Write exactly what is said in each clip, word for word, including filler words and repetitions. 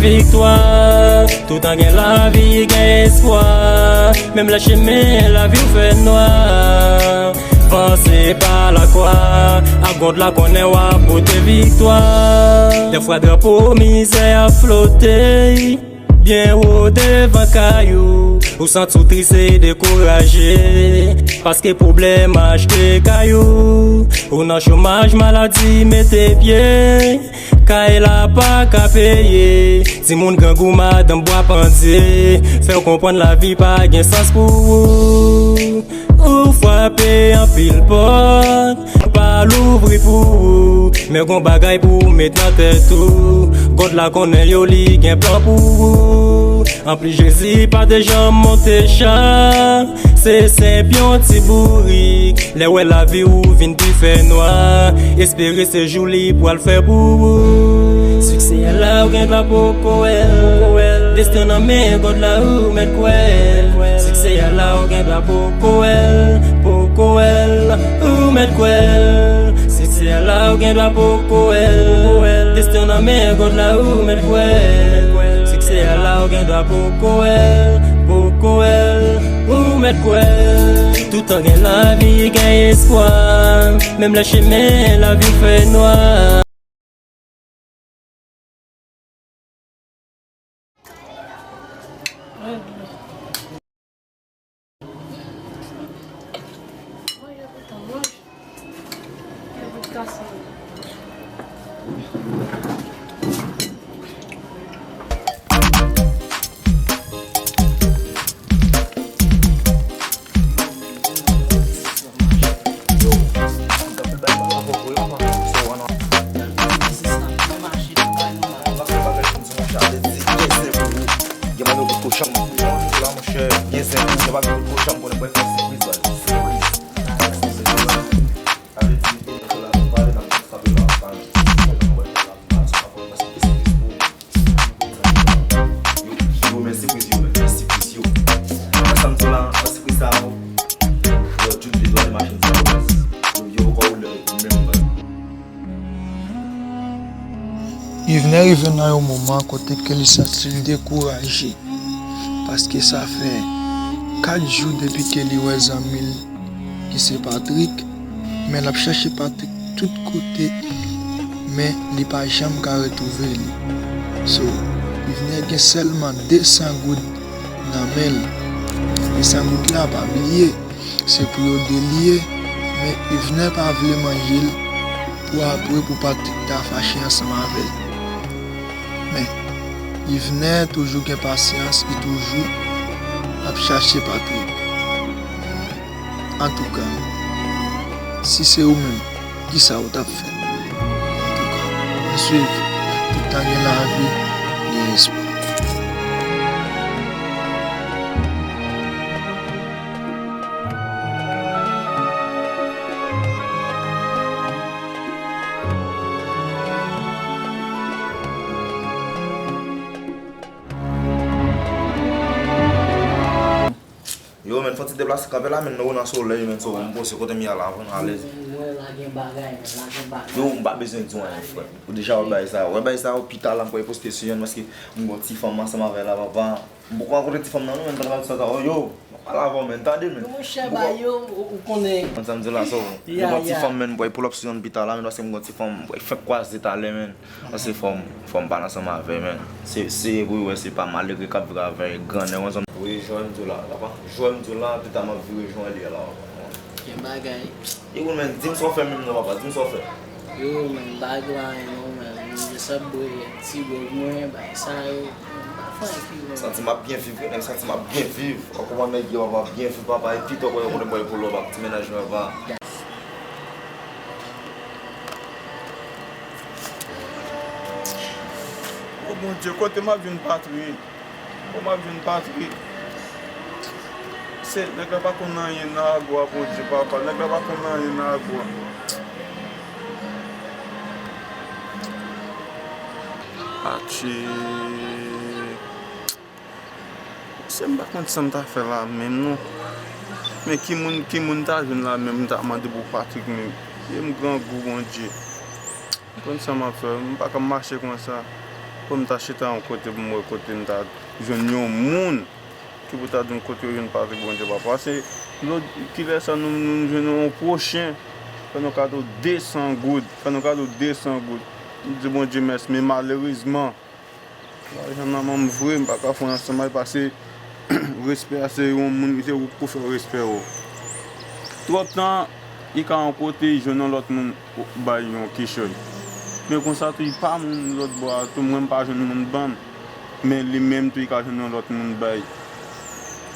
Viktwa, toutan gen lavi, gen espwa. Menm lè chemen lavi w fè nwa, vanse pa lakwa. Ak God la konnen w ap pote viktwa. Dèfwa drapo mizè ap flote byen wo devan kay ou. Ou santi w tris e dekouraje, paske pwoblèm achte kay ou. Ou nan chomaj, maladi mete pye. Kay la pa ka peye. Timoun grangou, madanm bwa pandye. Fè w konprann lavi pa gen sans pou ou. Ou frape anpil pòt, pa louvri pou ou. Men gon bagay pou w met nan tèt ou. God la konnen yo, li gen plan pou ou. Anplis, Jezi pa te janm monte cha. Se senp yon ti bourik. Lè w wè lavi w vin pi fè nwa, espere se jou li pral fè pou ou. Siksè a la, ou gen dwa poko wè l. Desten nan men God la, ou mèt kwè l. Siksè a la, ou gen dwa poko wè l, poko wè l, ou mèt kwè l. Siksè a la, ou gen dwa poko wè l. Desten nan men God la, ou mèt kwè l. Siksè a la, ou gen dwa poko wè l, poko wè l, ou mèt kwè l. Toutan gen lavi, gen espwa. Menm lè chemen lavi fè nwa. Gen manno kout kochanm. Gen zen pou gen pa gen kout kochanm konnen mwen fè sipriz baz. Sipriz. Sa vle di, etan la, nou pale nan tout sa, nou pale nan tout sa, nou pale nan tout sa, nou pale nan tout sa, yo, yo, men sipriz yo, men sipriz yo. Nan sa m di w la, nan sipriz sa yo, yo, Jude Vidal machin sa yo, yo, yo, yo, yo, menm baz. Yvner rive nan yon moman kote ke li santi l dekouraje, paske sa fè kat jou depi ke li wè zanmi l ki se Patrick, men l ap chache Patrick tout kote, men li pa janm ka retwouve li. So, Yvner gen sèlman de san goud nan men l. De san goud la, pa bliye, se pou yo de li ye, men Yvner pa vle manje l pou apre pou Patrick ta fache ansanm avè l. Men, Yvner toujou gen pasyans, li toujou ap chache Patrick. Antouka, si se ou menm, kisa w t ap fè? Antouka, ann swiv, toutan gen lavi, gen espwa. Yo, men, fò ti deplase kanpe la, men, nou nan solèy, men, so, m poze kote m ye a la, mwen alèz. Mwen la gen bagay, men, la gen bagay. Yo, m pa bezwen di w anyen, frè. Ou deja wè bagay sa, wè bagay sa, pita la, m pral poste sou yonn, paske m gon ti fanm ansanm avè l la, papa. M poko rankontre ti fanm nan non, men m pral sa, sa, yo, m pral avè w, men, tande, men. Monchè, ba yo, ou, ou konnen. Konn sa m di la, so, m gon ti fanm, men, m pral pull up sou yonn pita la, men, paske m gon ti fanm, m pral fèk kwaze talè, men. Paske fò m, fò m pale ansanm avè l, men. Se, se pou yo wè se pa malere k ap viv avè grannè w ansanm. Wi, jwenn di w la, papa. Jwenn di w la, pita m ap vire jwenn li a la, papa. Gen bagay. E ou menm, di m sa w fè menm non, papa, di m sa w fè. Yo, men, m pa gen anyen non, men. M jis ap bwè ti gwòg mwen, bay sa yo. M pa fè anyen ki vrè. Santi m ap byen viv, wi, nèg santi m ap byen viv. Ou konprann nèg yo, m ap byen viv, papa, e pito, konnen mwen pou lòt ak ti mennaj mwen, papa. O Bondye, kote m ap jwenn Patrick? Kote m ap jwenn Patrick? Se nèg la pa konn anyen nan ago a, Bondye, papa. Nèg la pa konn anyen nan ago a. Atchee. Se m pa konn sa m ta fè la menm non. Men ki moun, ki moun ta jwenn la menm, m ta mande pou Patrick menm. E m grangou, Bondye. M konn sa m ap fè, m pa ka mache konsa. M ta chita yon kote pou m wè kote m ta jwenn yon moun ki pou ta di m kote yo jwenn pati Bondye, papa. Se lòt, kilè sa nou, nou jwenn yon pwochen, fè nou kado de san goud, fè nou kado de san goud. M di Bondye mèsi, men malerezman, lajan nan men m vre, m pa ka fè anyen ansanm ak li, paske respè a se yon moun, se ou k pou fè respè ou. Twòp tan, li ka yon kote, li jwenn yon lòt moun, bay yon kichòy. Men konsa tou, li pa moun lòt bò a tou, mwen m pa jwenn moun ban m. Men li menm tou, li ka jwenn yon lòt moun bay.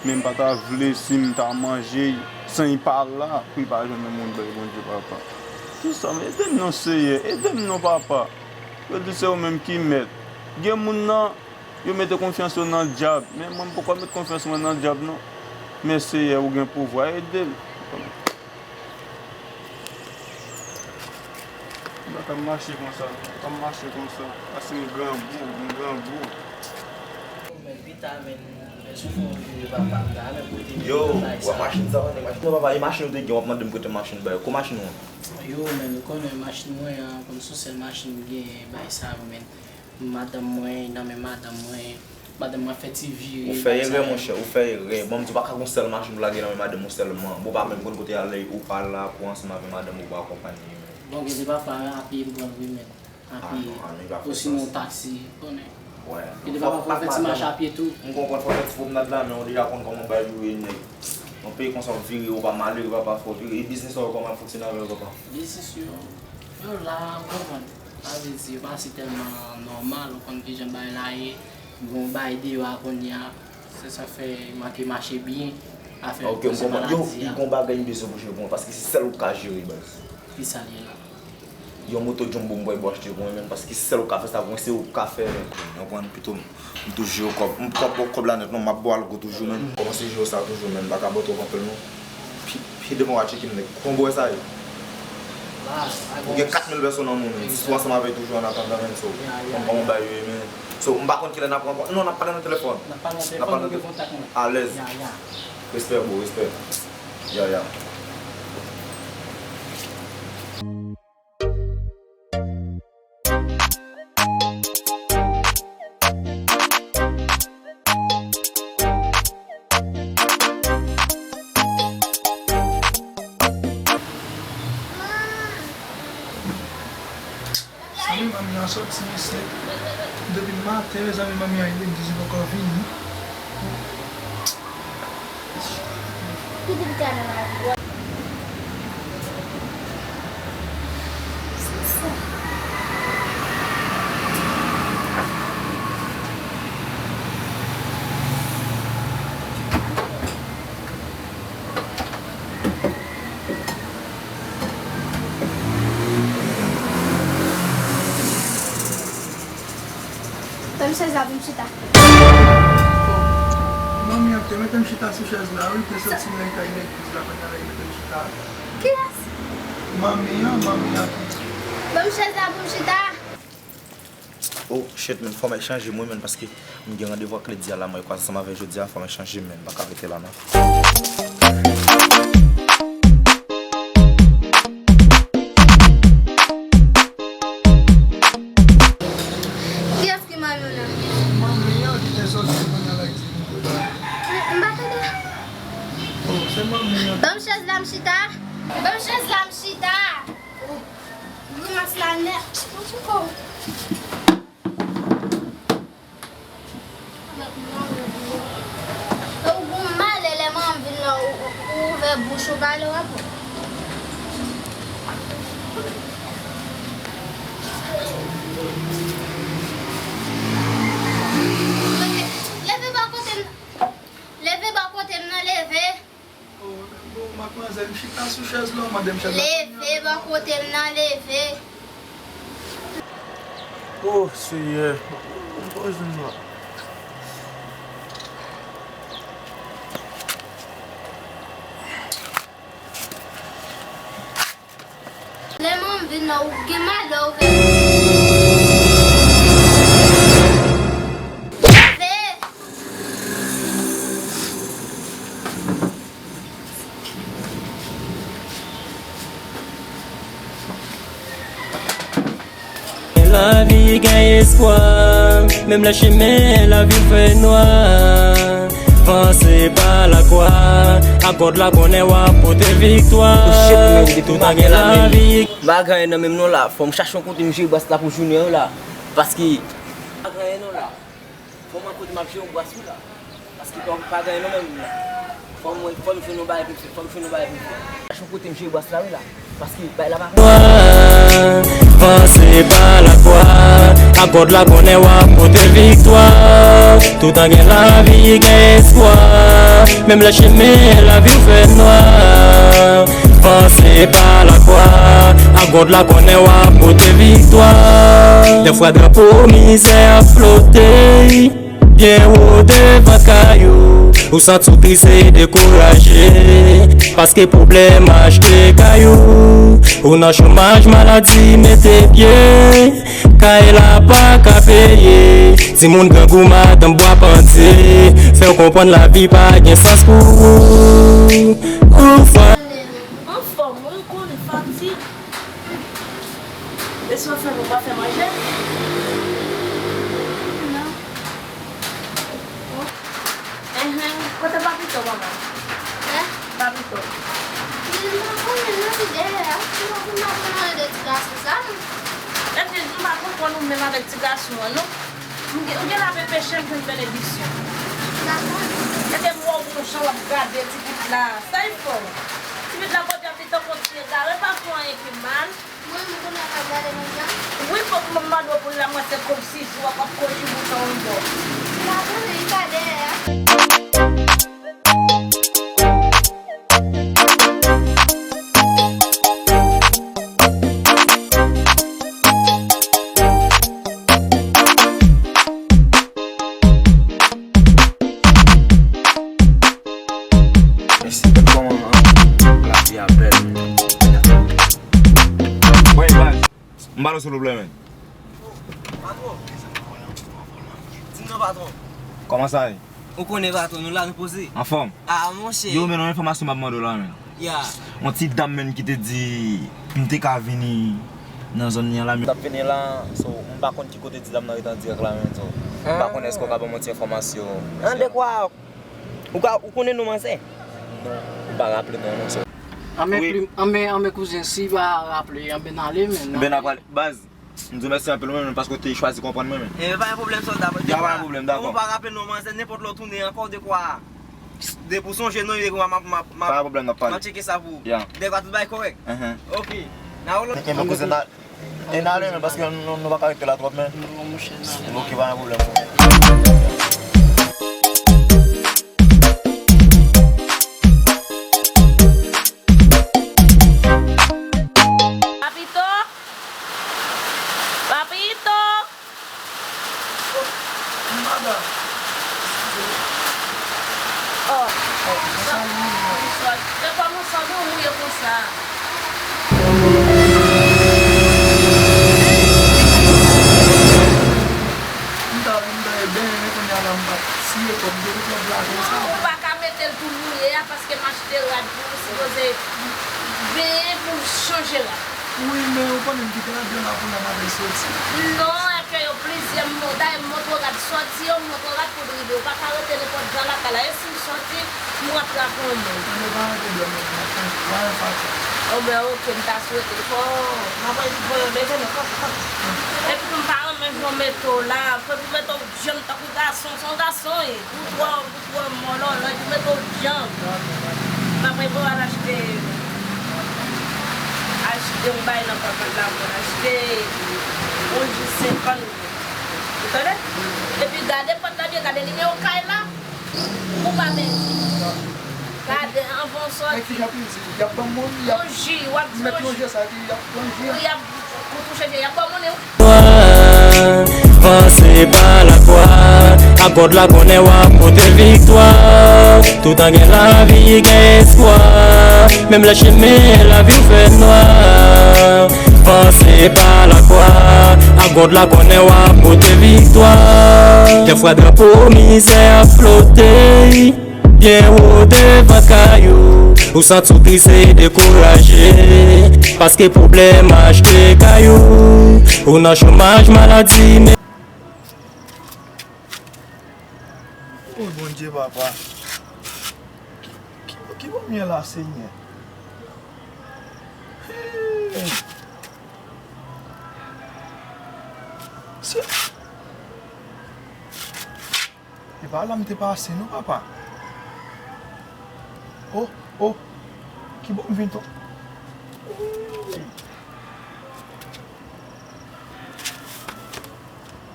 Men m pa ta vle si m ta manje l san li pa la, pou li pa jwenn yon moun bay, Bondye papa. Kisa, men ede m non, Seyè, ede m non, papa. Yo di se ou menm ki mèt. Gen moun nan, yo mete konfyans yo nan dyab, men mwen m poko met konfyans mwen nan dyab non. Men Seyè, ou gen pouvwa, ede m. M pa ka mache konsa, m pa mache konsa. Paske m grangou, m grangou. Yo, wè machin sa, wè machin nan, papa, e machin ou te gen, w ap mande m prete machin ba yo. Ko machin ou an? Yo, men, ou konnen machin mwen an, kòm se sèl machin m gen, bay sa yo, men. Madanm mwen, nan men madanm mwen. Madanm mwen fè ti vire. Ou fè erè, monchè, ou fè erè. Bon, m di w pa ka gon sèl machin pou lage nan men madanm ou sèlman. Bon, pa menm konn kote al, ou pa la pou ansanm avè madanm ou pou akonpanye, men. Bon, gen de pafwa, a pye m pran l, wi, men. A pye. Osinon taksi, konnen. Gen de pafwa, fò w fè ti mach a pye tou. M konprann, fò w fè ti pwomnad la, men ou deja konn kòman bagay yo ye, nèg. Yon peyi konsa w ap vire, ou pa malere, papa, fò w vire. E biznis sa yo, kòman ap fonksyone avè l, papa? Biznis yo, yo la, ou konprann. Sa vle di, yo pa si tèlman nòmal, ou konn kijan bagay la ye, gen yon bagay deyò a kounye a, se sa fè manke mache byen, afè koze maladi a. Ok, m konprann. Yo, gen yon bagay m bezwen pou jere pou mwen, paske se sèl ou k ka jere, baz. Kisa l ye la? Yon moto Jumbo m kwè pou achte pou mwen menm, paske se sèl ou k ka fè sa pou mwen, se ou k ka fè, men. Ou konprann, pito m, m toujou jere kòb. M poko ba w kòb la nèt non, m ap ba w algo toujou, men. Kòmanse jere sa toujou, men. M pa ka ba w twòp anpil non. Pi, pi devan w a tcheke m nèg. Konbwè sa ye? Ou gen kat mil pèsòn nan moun, men. Si w ansanm avè l toujou an atandan, men, so, kòm, kòman bagay yo ye, men. So, m pa konn kilè n ap rankontre. Non, n ap pale nan telefòn. N ap pale nan telefòn, ou gen kontak mwen. Alèz. Respè, bro, respè. Ya, ya. Zanmi manmi an soti mesye. Depi maten, mezanmi, manmi an li di li poko vini. Ki di l te al nan lavi? Ban m chèz la pou m chita. Manmi an te mete m chita sou chèz la, wi, te soti nan kay legliz la, kounye a li mete m chita. Kiyès? Manmi an, manmi an. Ban m chèz la pou m chita. Oh shit, men fò m al chanje m wi, men, paske m gen randevou ak Lady a la, mwen kwaze ansanm avè l jodi a, fò m al chanje m, men, m pa ka rete la non. Kiyès ki manmi w nan? Manmi an ki te soti kounye a la ki di m kote. M pa tande. Oh, se manmi an. Ban m chèz la m chita. Ban m chèz la m chita. Grimas la nèt. Mwen sou kò. Ou gon malè lè manman vin la, ou, ou ouvè bouch ou pale w ap. Leve bò kote m, leve bò kote m nan, leve. Oh, bon, matmwazèl, m chita sou chèz la, w mande m chèz la. Leve bò kote m nan, leve. Oh, Seyè, m pa jwenn la. Lè manman vin la, ou gen malè, ou fè. Leve! Lavi gen espwa. Menm lè chimen lavi w fè nwa, vanse pa lakwa, ak God la konnen w ap pote viktwa. Toutan gen lavi. M pa gen anyen nan men m non la, fò m chache yon kote m jere bras la pou jounen an la. Paske m pa gen anyen non la. Fò m wè kote m ap jere yon bras wi la. Paske pa, pa gen anyen non men m la. Fò m, fò m jwenn yon bagay pou m fè, fò m jwenn yon bagay pou m fè. Chache yon kote m jere bras la wi la. Paske bay la pa. Vanse pa lakwa, ak God la konnen w ap pote viktwa. Toutan gen lavi, gen espwa. Menm lè chimen lavi w fè nwa, vanse pa lakwa, ak God la konnen w ap pote viktwa. Dèfwa drapo mizè ap flote byen wo devan kay ou, ou santi w tris e dekouraje, paske pwoblèm achte kay ou, ou nan chomaj, maladi mete pye, kay la pa ka peye, timoun grangou, madanm bwa pandye, fè w konprann lavi pa gen sans pou ou. Ou fwa. Anfòm, wi, ou konn fatig. E sa w fè, nou pa fè manje? Non. Enhen, kote Papito, manman? Hein? Papito. Men m pa konnen non, li dèyè a. M pa konn, m pa konn mande de ti gason sa non. Epi m pa konprann ou menm avèk ti gason an non. M gen, ou gen lave peche, m jwenn benediksyon. M pa konnen. Gade m wè w gon jan w ap gade ti pitit la. Sa e fò. Ti pitit la kote ap li tankou ti egare, pa fè anyen ki mal. Mwen, m konnen w ap gade manzè. Wi, fòk mwen mande w pou l la, mwen se kòmsi si w ap, ap kochi bouton yon bò. M pa konnen, li pa dèyè a. Mesye, gad kòman lavi a bèl. Wey, baz, m pa nan sou pwoblèm, men. Patwon. Di m non, patwon. Kòman sa ye? Ou konnen, patwon, nou la, nou poze. Anfòm? Ah, monchè. Yo, men yon enfòmasyon m ap mande w la, men. Ya. Yon ti dam, men, ki te di m te ka vini nan zòn li an la, men. M t ap vini la, so, m pa konn ki kote ti dam nan ret an dirèk la, men, so. M pa konn èske w ka ban m yon ti enfòmasyon. An de kwa? Ou ka, ou konnen non manzè? Non, m pa raple non, non, sè. Anben, wi. Plim, anben, anben, kouzen, si pa raple, anben, n ale, men. Anben, n a prale. Baz, m di w mèsi anpil, mwen menm, paske w te chwazi konprann mwen, men. Enben, pa gen pwoblèm, sòlda, mwen. Ya, pa gen pwoblèm, dakò. Ou pa raple non manzè, nenpòt lè w tounen ankò, de kwa, depi w sonje non, de kwa, m ap, m ap, m ap, pa gen pwoblèm, n ap pale. M ap tcheke sa pou ou. Ya. De kwa, tout bagay kòrèk? Enhen. Ok. N a wè lòt. Enben, kouzen, n a, E n ale, men, paske nou, nou pa ka rete la twòp, men. Non, monchè, n ale. Ok, pa gen pwoblèm. Papito! Papito! Madanm. Oh. Bonswa. Bonswa. Se kòman w santi w mouye konsa? M ta vin dèyè benyen, men kounye a la m pa siye kòb de twòp lajan sa. Non, ou pa ka mete l tou mouye a, paske m achte rad pou ou, sipoze benyen pou w chanje rad. Wi, men ou konnen m kite rad yo la pou lè m apèl soti. Non, èske yo plizyè, m, dayè m montre w rad sòti yo, m montre w rad pou l rive. Ou pa ka rete nenpòt jan lakay la. E si m sòti, m rantre ak yon moun? Anben, pa gen pwoblèm, non, pa gen fason. Oh, ben, ok, m ta swete. Oh, m ap voye, voye, men, men, men, kanpe, kanpe. Epi tou, m pa renmen jan w mete w la. Fò pou mete w djanm tankou gason, se yon gason, wi. Ou twò, ou twò mòlòlòj, ou mete w djanm. M ap voye al achte, achte yon bagay nan pòt la, mwen achte yon ji senkant. Ou tande? Epi gade pòt la byen, gade nimewo kay la. Ou pa pèdi. Gade, anvan w sòti. Men ki jan pèdi? Y ap ban m moun, y ap yon ji, w ap di yon ji. Mèt yon je sa ki y ap pran ji a. Wi, y ap, pou touche je, y ap ban w moun, wi. Vanse pa lakwa, ak God la konnen w ap pote viktwa. Toutan gen lavi, gen espwa. Menm lè chimen lavi w fè nwa, vanse pa lakwa, ak God la konnen w ap pote viktwa. Dèfwa drapo mizè ap flote byen wo devan kay ou, ou santi w tris e dekouraje, paske pwoblèm achte kay ou, ou nan chomaj, maladi, men. Dye papa. Ki, ki, ki bò m ye la, Senyè? Hey! Se, e pa la m te pase, non, papa. Oh, oh. Ki bò m vin tou?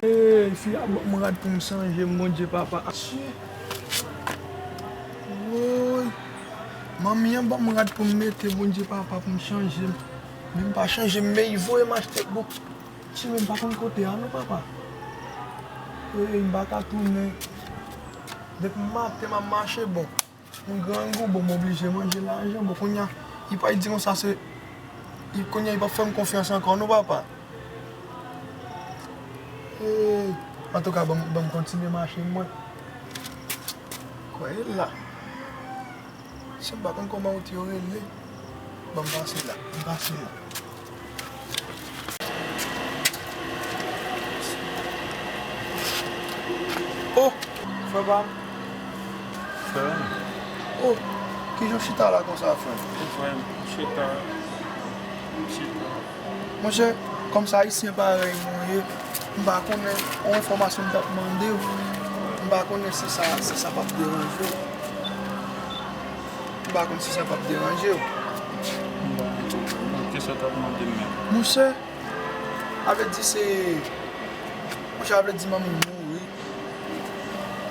Hey, fi a ban m rad pou m chanje m, Bondye papa. Atchè. Woy. Manmi an ban m rad pou m mete, Bondye papa, pou m chanje m. Men m pa chanje m, men li voye m achte, bon. Atchè, men m pa konn kote a non, papa. Hey, m pa ka tounen. Depi maten m ap mache, bon. M grangou, bon, m oblije manje lajan. Bon, kounye a, li pral di konsa se, li, kounye a, li p ap fè m konfyans ankò, non, papa. Hey, antouka, ban m, ban m kontinye mache, mwen. Kwè e la. Si m pa konn kòman wout yo rele, ban m pase la, m pase la. Oh! Frè pa m. Frè m. Oh! Kijan w chita la konsa, frè m? Wi, frè m, m chita. M chita. Monchè, kòm se Ayisyen parèy nou ye, m pa konnen, yon enfòmasyon m t ap mande w, m pa konnen si sa, si sa p ap deranje w. M pa konn si sa p ap deranje w. M pa gen pwoblèm. Kisa w t ap mande m menm? Monchè, sa vle di se, monchè, sa vle di manmi m mouri,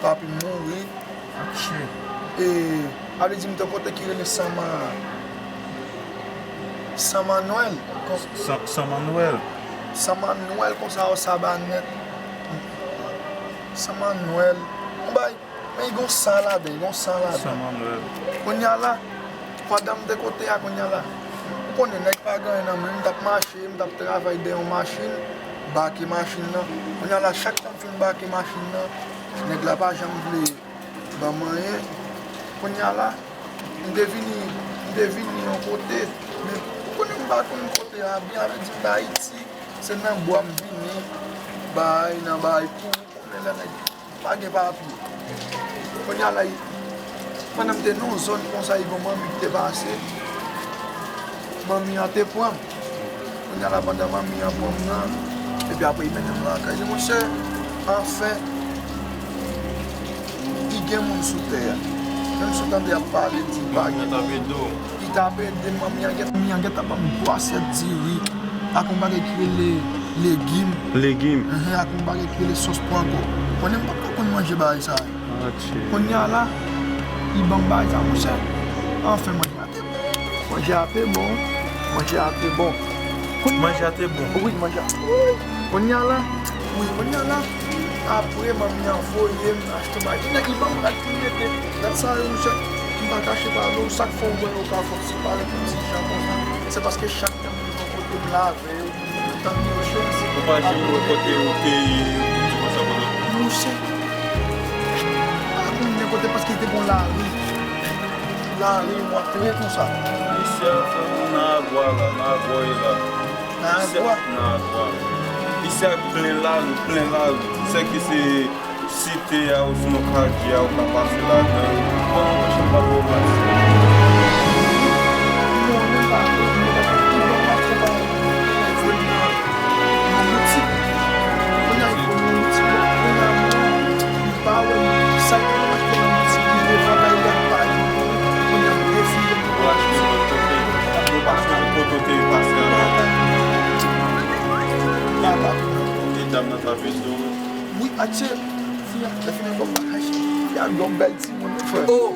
papi m mouri. Atchè. E, sa vle di m te yon kote ki rele San Ma-, San Manwèl. San, San Manwèl. San Manwèl konsa, o Sabanèt. San Manwèl. Yon bagay. Men li gon san ladan, li gon san ladan. San Manwèl. Kounye a la, pandan m te kote a, kounye a la, ou konnen nèg pa gen anyen nan men l, m t ap mache, m t ap travay dèyè yon machin, bake machin nan. Kounye a la, chak tan m fin bake machin nan, nèg la pa janm vle ban m anyen. Kounye a la, m te vini, m te vini yon kote, men ou konnen m pa konn kote a byen, sa vle di m t Ayiti, se nan bwa m vini, bay, nan bay pou, ou konnen lè nèg pa gen papye. Kounye a la, pandan m te nan yon zòn konsa, e gon manmi ki te pase, manmi an te pran m. Kounye a la, pandan manmi an pran m nan, epi apre, li mennen m lakay li. Monchè, anfen, li gen moun sou tè a. Menm si w tande y ap pale, di pa gen moun. Li t ap ede m, manmi an gen, manmi an gentan ban m twa asyèt diri, ak yon bagay ki rele legim. Legim. Enhen, ak yon bagay ki rele sòs pwan ankò. Konnen m pa t ko konn manje bagay sa yo. Atchè. Kounye a la, li ban m bagay sa, monchè. Anfen, manje a te bon. Manje a te bon. Manje a te bon. Kounye a, manje a te bon. Wi, manje a. Kounye a la, wi, kounye a la. Apre, manmi an voye m achte bagay. Kounye a, li ban m rad pou m mete. Gad sa yo, monchè. M pa kache pale w, sa k fè w wè yo ka fè w ti pale pou ti jan konsa. Se paske chak tan m rive yon kote, m lave yo, m tann yo chwazi. Ou pa janm wè kote yo te ye, yo te di konsa konsa. Monchè, pa konn nenpòt kote paske te gon lari. Lari, w ap tre konsa. Isi a, nan Agwa la, nan Agwa e la. Nan Agwa? Nan Agwa. Isi a plen lari, plen lari. Sèke se site a, ou sinon katye a, ou ka pase ladan. Bon, mwen, jan pa wè w pase. Bon, mwen pa konn, mwen pa konn ki bò m ap fè pa voye m nan, nan boutik. Kounye a, li voye m nan boutik la. Kounye a, mwen, m pa wè sa k ap achte nan boutik ki devan kay la, m pa wè. Kounye a, m defile. Ou achte lòt kote. Ou pa konn kote w te pase a. Papa. E dam nan t ap ede w. Wi, atchè. Fi a, lè fini bò m bagay. Fi a gon bèl timoun, wi, frè. Oh,